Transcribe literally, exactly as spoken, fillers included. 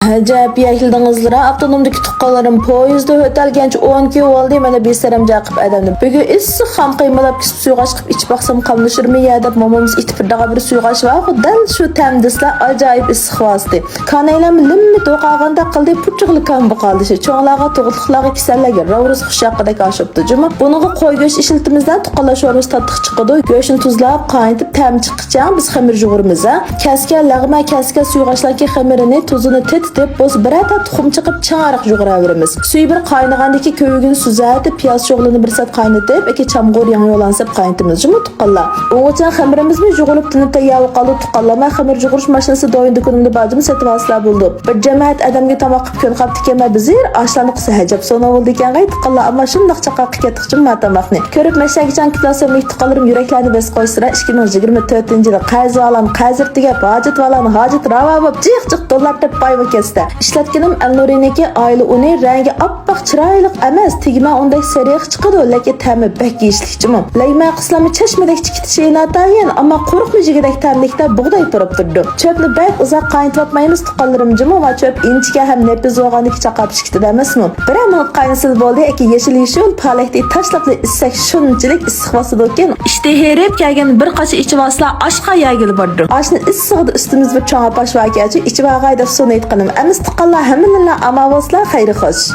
ئەجەب يەكلىدىڭىزلىرا ئاپتونومدىكى تۇغقانلىرىم، پويىزدا يۆتەلگەنچە ئون كۈن بولدى، مانا بىر سەرەمجان قىلىپ ئادەمنى. بۈگۈن ئىسسىق خام قىيمىلاپ كىسىپ سۇيغاچ قىلىپ ئىچىپ باقسام قاملىشۇرمۇ يا دەپ مومامىز ئېتىپ بېرىدىغان بىر سۇيغاچ بارغۇ، دەل شۇ تەم دېسىلا ئاجايىپ ئىسسىق ۋاسىتە. كانايلارمۇ لىممىت ئوقاغاندەك قىلدى، پۇچۇقلا كان بۇقالدىشى. چوڭلارغا، تۇغۇتلۇقلارغا، كېسەللەرگە راۋرۇس خۇش ياققىدەك ئاشۇپتۇ جۇمۇ. بۇنىڭغا قوي گۆش ئىشلىتىمىزدە تۇغقانلار شورپىسى تاتلىق چىقىدۇ. گۆشنى تۇزلاپ، قاينىتىپ، تەمى چىققىچە بىز خېمىر يۇغۇرىمىز ھە. كەسكەن لەغمە، كەسكەن سۇيغاچلاردىكى خېمىرىنى تۇزىنى تېتىتىپ، بولسا بىرەر تال تۇخۇم چېقىپ چىڭراق يۇغۇراۋېرىمىز. سۈيى بىر قاينىغاندىكى كۆۋرۈكىنى سۈزەتىپ، پىياز شوغلىنى بىر سەت قاينىتىپ، ئەكە چامغۇر ياڭيۇ ئالانسەپ قاينىتىمىز جۇمۇ تۇغقانلار. ئۇنىڭغىچە خېمىرىمىزمۇ يۇغۇرۇلۇپ تىنىپ تەييار بولۇپ قالدى تۇغقانلار. مەن خېمىر يۇغۇرۇش ماشىنىسى دويىن دۇكىنىمدا بارجىمۇ سېتىۋالسىلا بولدى. بىر جەمەت ئادەمگە تاماق قىلىپ كۆنۈپ قاپتىكەن، مەن بىزىر ئاشلارنى قىلسا ئەجەب سونا بولىدىكەن غەي تۇغقانلار، ئەمما شۇنداق چاقاققا كەتتۇق جۇمۇ ما تاماقنى. كۆرۈپ مەشەگە چاڭ كېتىۋالسام تۇغقانلىرىم يۈرەكلەرنى بەس قويسىرا، ئىككى مىڭ يىگىرمە تۆتىنچى يىلى قەرز ۋالان قەرزى تۈگەپ، ھاجەت ۋالان ھاجەت راۋا بولۇپ، جىق جىق دوللار تېپىپ باي بولۇپ كەتسە. ئىشلەتكىنىم ئەلنۇرىنىكى ئائىلە ئۇنى، رەڭگى ئاپئاق، چىرايلىق ئەمەس، تېگىمە ئۇندەك سېرىق چىقىدۇ، لېكىن تەمى بەك يېيىشلىكچىمۇ. لەيمە قىسلاممۇ چەشمىدەك چىقىتى شېرىناتايىن، ئەمما قۇرۇقمۇ جىگىدەك تەملىكتە بۇغداي تۇرۇپ تۇرىدۇ. چۆپنى بەك ئۇزاق قاينىتىۋاتمايمىز تۇغقانلىرىم جۇمۇ، ۋە چۆپ ئىنچىكە ھەم نېپىز بولغاندىكى چاقاپ چىقىتىدە ئەمەسمۇ. بىرەر مىنۇت قاينىسىلا بولدى، ئەكە يېشىل يېشىل پالەكتىكى تاشلىقنى ئىچسەك شۇنچىلىك ئىسسىق باسىدۇكىن. ئىشتىھا ھېرىپ كەلگەن بىر قاچا ئىچىۋالسىلا ئاشقا يەگىلى بارىدۇ. ئاشنى ئىسسىقىدا ئۈستىمىزدە بىر چوڭ ئاپاش باركەنچۇ، ئىچىۋالغاي دەپ سۇنى ئېيتقىنىم. ئەمىسە تۇغقانلار ھەممىلىرىلا ئامان بولسىلا خەير خوش.